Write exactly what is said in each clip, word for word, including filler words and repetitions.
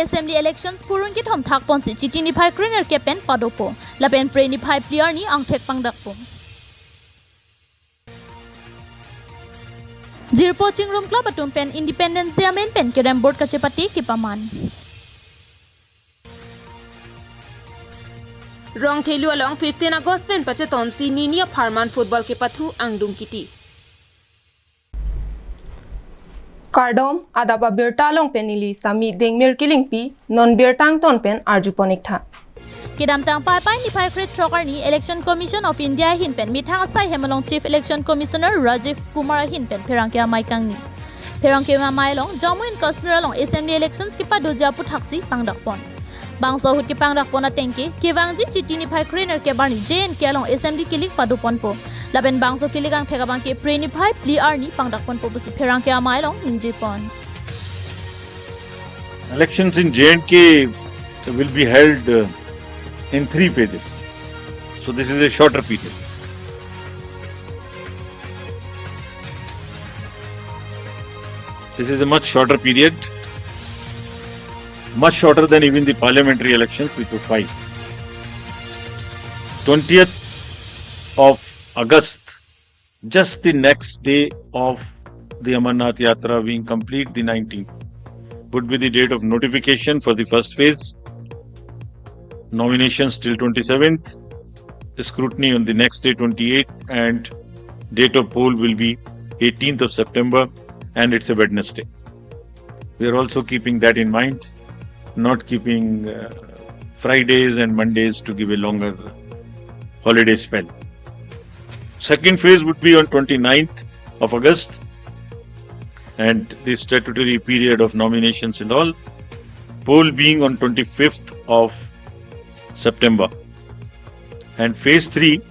Assembly elections phurun kethom thakponsi Chiti niphai krenerkep pen padopo. Lapen Phre niphai phli arni angthek pangdakpo. Jirpo Chingrum Club atum pen Independence Day amen pen kerem board kachepate kepaman. Rongthelu along fifteen August pen pachetonsi nini apharman football kepathu angdung kiti. Kardom, adap abirta along pen neli Sami Dengmir Kilingpi, non birta angton pen arjupon iktha. Kedamtang Paipai niphai krethrok arni Election Commission of India ahin pen methang asai hem along Chief Election Commissioner Rajiv Kumar ahin pen pherangke amei kangni. Pherangke amei along Jammu and Kashmir along Assembly Elections kepadoji aputhaksi pangdakpon. Bangso ahut kepangdakpon atengke, kevangji Chiti niphai krenerkep arni J N K along Assembly kilik padoponpo. Lapen bangso kilik angthek abangke Phre niphai phli arni pangdakponpo pusi pherangke amei along ningjepon. Elections in J and K will be held uh, in three phases. So this is a shorter period. This is a much shorter period, much shorter than even the parliamentary elections, which were five. Twentieth of August, just the next day of the Amarnath Yatra being complete, the nineteenth, would be the date of notification for the first phase. Nominations till twenty-seventh, scrutiny on the next day, twenty-eighth, and date of poll will be eighteenth of September, and it's a Wednesday. We are also keeping that in mind, not keeping uh, Fridays and Mondays to give a longer holiday spell. Second phase would be on twenty-ninth of August, and the statutory period of nominations and all, poll being on twenty-fifth of September. And phase three,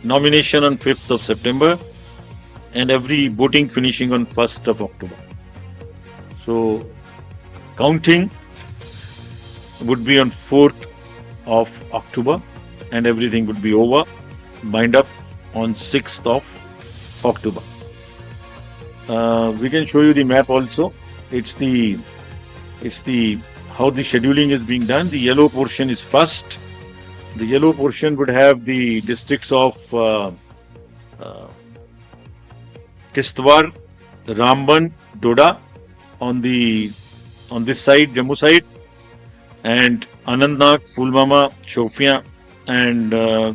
nomination on fifth of September, and every voting finishing on first of October. So, counting would be on fourth of October, and everything would be over, bind up on sixth of October. Uh, we can show you the map also. It's the it's the how the scheduling is being done. The yellow portion is first. The yellow portion would have the districts of uh, uh, Kishtwar, Ramban, Doda on the on this side, Jammu side, and Anantnag, Pulwama, Shopian, and uh,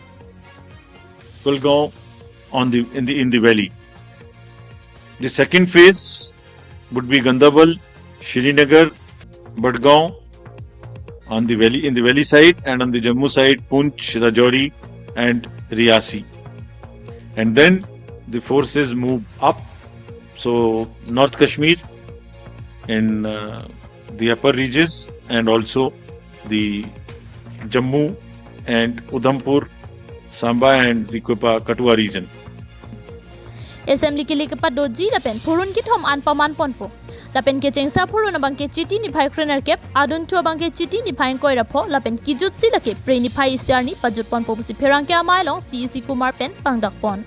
Kulgaon on the in the in the valley. The second phase would be Gandabal, Srinagar, Budgaon on the valley in the valley side, and on the Jammu side, Poonch, Rajouri, and Riasi. And then the forces move up, so North Kashmir in uh, the upper reaches, and also the Jammu and Udhampur, Samba and the Kupa Kathua region. Assembly kilik kepadoji lapen phurun kethom an pamanponpo. Lapen kechengsa phurun abangke Chiti niphai krenerkep, adunthu abangke Chiti niphai ingkoi ra pho, lapen kijutsi lake Phre niphai isi arni pajutponpo pusi pherangke amei along C E C Kumar pen pangdakpon.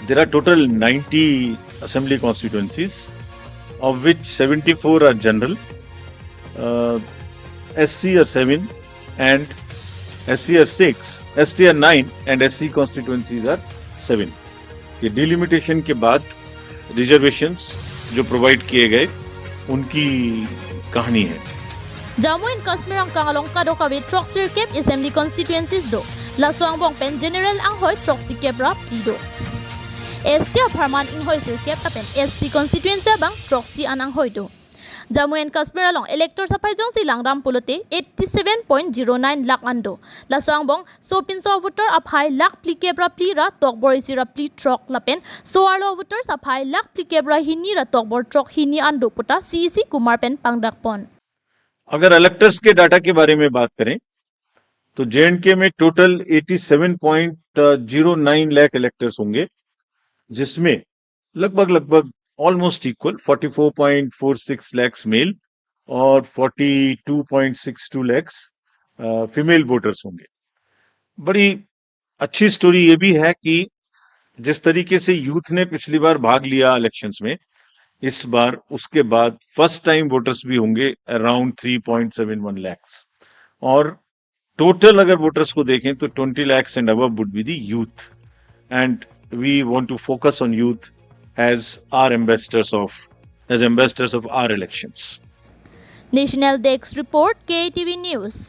There are total ninety assembly constituencies, of which seventy-four are general, uh, S C are seven, and S C are six, S T are nine, and S C constituencies are seven. ये डिलिमिटेशन के बाद रिजर्वेशंस जो प्रोवाइड किए गए, उनकी कहानी है। Jammu and Kashmir angkang along kadokave throksirkep assembly constituencies do. Laso angbong pen general anghoi throksikep ra phli do. S T apharman inghoisirkep lapen S C constituency abang throksi an anghoi do. Jammu and Kashmir along electors aphai jongsi langdam pulote eighty seven point zero nine lakh an do. Laso angbong sopinso voter aphai lakh phlikep ra phli ra tokbor isi ra phli throk lapen so-arlo voters aphai lakh phlikep ra hini ra tokbor throk hini an do puta C E C Kumar pen pangdakpon. अगर electors के data के बारे में बात करें तो J and K में total eighty seven point zero nine lakh electors होंगे, जिसमें लगभग लगभग almost equal forty four point four six lakhs male और forty two point six two lakhs female voters होंगे। बड़ी अच्छी स्टोरी ये भी है कि जिस तरीके से यूथ ने पिछली बार भाग लिया इलेक्शंस में, इस बार, उसके बाद फर्स्ट टाइम वोटर्स भी होंगे around three point seven one lakhs. और टोटल अगर वोटर्स को देखें तो twenty lakhs and above would be the youth, and we want to focus on youth as our ambassadors of, as ambassadors of our elections. National Desk Report, K T V News.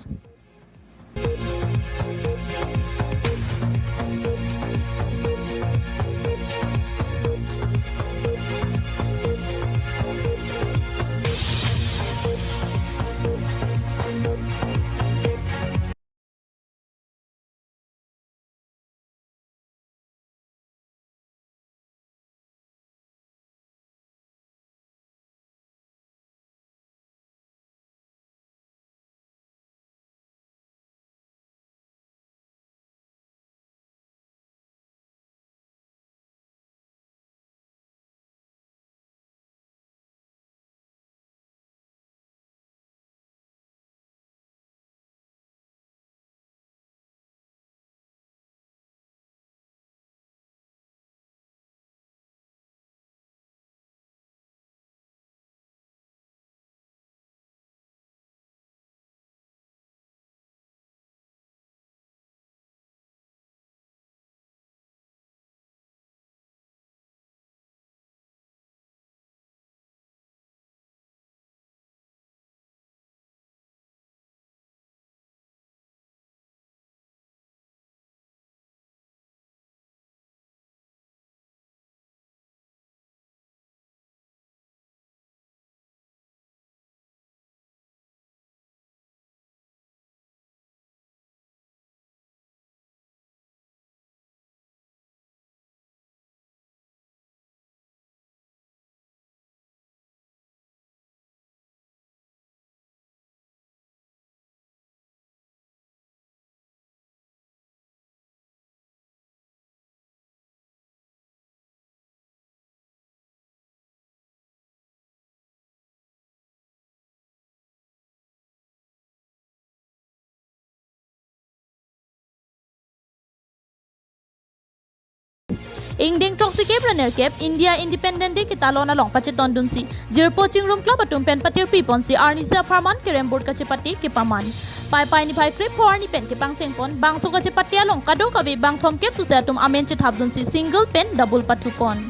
Ingdeng throksi kep ra nerkep India Independence Day ketalon along pachetondunsi Jirpo Chingrum Club atum pen patirpi ponsi arnisi apharman kerem board kachepate kepaman. Paipai niphai krepho arni pen kepangcheng pon bangso kachepate along kadokave bang thomkep suse atum amen chethapdunsi single pen double pathu pon.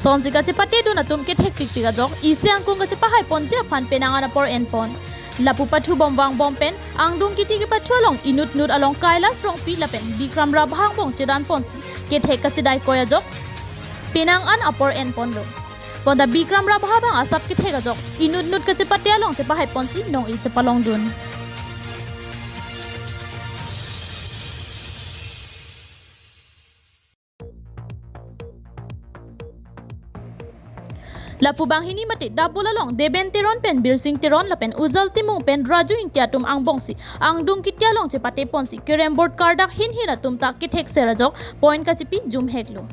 Sonsi kachepatedun atum kethek pikpik ajok isi angkung kachepahai ponji aphan penang an apor en pon. Lapu pathu bom vang bom pen angdung kiti kepathu along inut nut along Kailas Rongpi lapen Bikram Rabha angbong chedan ponsi kethek kachedai koi ajok penang an apor en ponlo. Bonta Bikram Rabha abang asap kethek ajok inut nut kachepate along chepahai ponsi nong-e chepalongdun. Lapu banghini mate double along Deben Teron pen Birsing Teron lapen Ujal Timung pen Raju Ingti atum angbongsi angdung kiti along chepate ponsi kerem board kardak hin hin atum ta kethek ser ajok point kachipi jumheklo.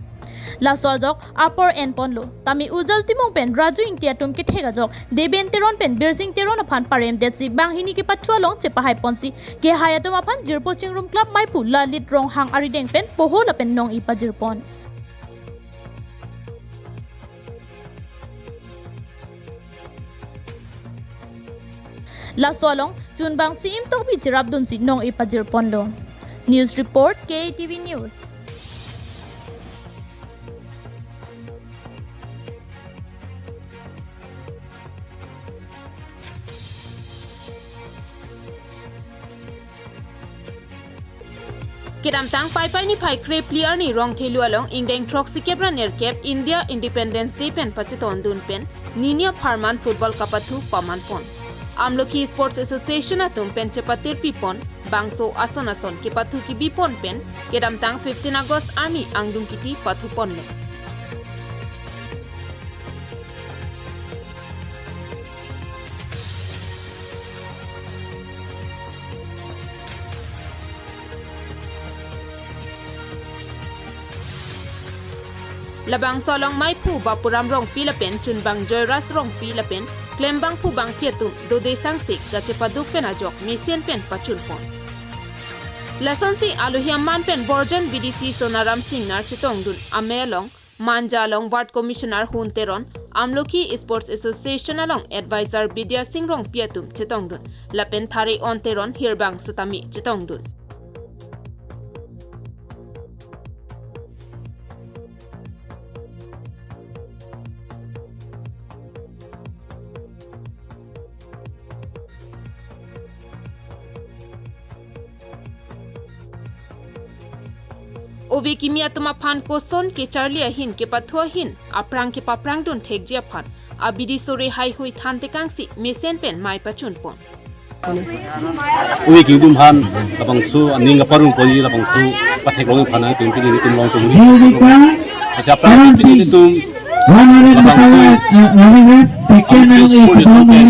Laso ajok apor en ponlo. Tame Ujal Timung pen Raju Ingti atum kethek ajok Deben Teron pen Birsing Teron aphan paremdetsi banghini kepathu along chepahai ponsi kehai atum aphan Jirpo Chingrum Club maiphu Lalit Ronghang arideng pen poho lapen nong-e pajir pon. Laso along chunbang si-im tokbi cherapdunsi nong-e pajir ponlo. News report, K T V News. Kedamtang Paipai niphai krephli arni Rongthelu along ingdeng throksi kep ra nerkep India Independence Day pen pachetondun pen nini apharman football kapathu paman pon. Amlokhi Sports Association atum pen chepatirpi pon bangso ason ason kepathu kebi pon pen kedamtang fifteen August arni angdung kiti pathu ponlo. Labangso along maiphu Bapuram Rongpi lapen chunbang Joyras Rongpi lapen klembangphu bangpi atum dode sangse kachepaduk pen ajok mesen pen pachun pon. Lasonsi alohi aman pen Borjan B D C Sonaram Singnar chetongdun. Amei along Manja along Ward Commissioner Hun Teron, Amlokhi Sports Association along Advisor Bidya Sing Rongpi atum chetongdun. Lapen Thare-on Teron hirbang setame chetongdun. Ove kimi atum aphan koson kecharli ahin kepathu ahin aphrang kepaprangdun thekji aphan abidi sore haihui than tekangsi mesen pen mei pachunpon. Ove kimi atum aphan labangso aning kaparong ponji, labangso patheklong aphan nangtum pini nelitum along chomri. Acha aphrangsi pini nelitum labangso Sport Association pen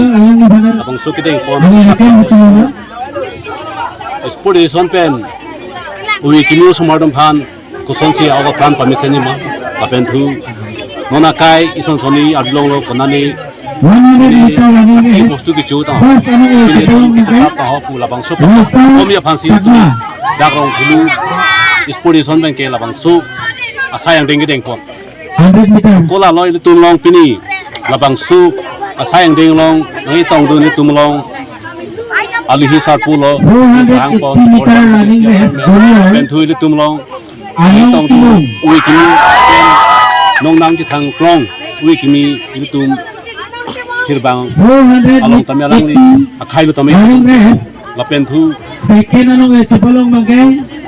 labangso kedengpon Sport Association pen ove kimi osomar atum aphan kosonsi awa pran pamesen nima lapen thu non akai ison soni arjulonglo konani bostu kecho ta pini ison kecho ta ho pu labangso komi aphansi tu dak Rongphelu Sport Association pen ke labangso asai angdeng kedengpon. Kola lo ilitum along pini labangso asai angdeng along nangketongdun ilitum along alohi sarpo lo hangpon pen thu ilitum along nangketongdun ove kimi pen nongnang kethang klong ove kimi ilitum hirbang along tame alangli akhai lo tame lapen thu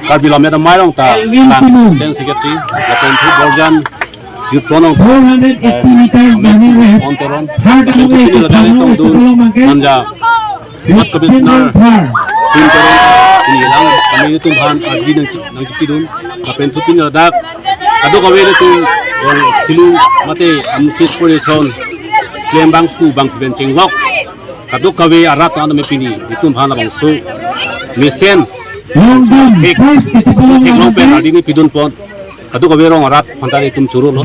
Karbi Lammet Amei along ta Assistant Secretary lapen thu Borjan Youth Front along Amei Hun Teron lapen thu pini ladak nangketongdun Manja Ward Commissioner Hun Teron pini lang kami nelitum aphan ardi nang nangkepidun lapen thu pini ladak kadokave nelitum Rongphelu mate Amlokhi Sport Association klem abang pu abang pen chenglok kadokave arat tame pini nelitum aphan labangso mesen thek theklong pen ardi nangpidunpon kadokave rong arat aphan ta nelitum chorolo.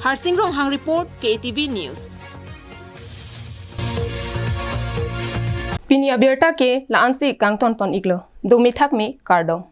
Harsing Ronghang report, K T V News. Pini abirta ke la-ansi kangtonpon iklo. Domi thakmi kardom.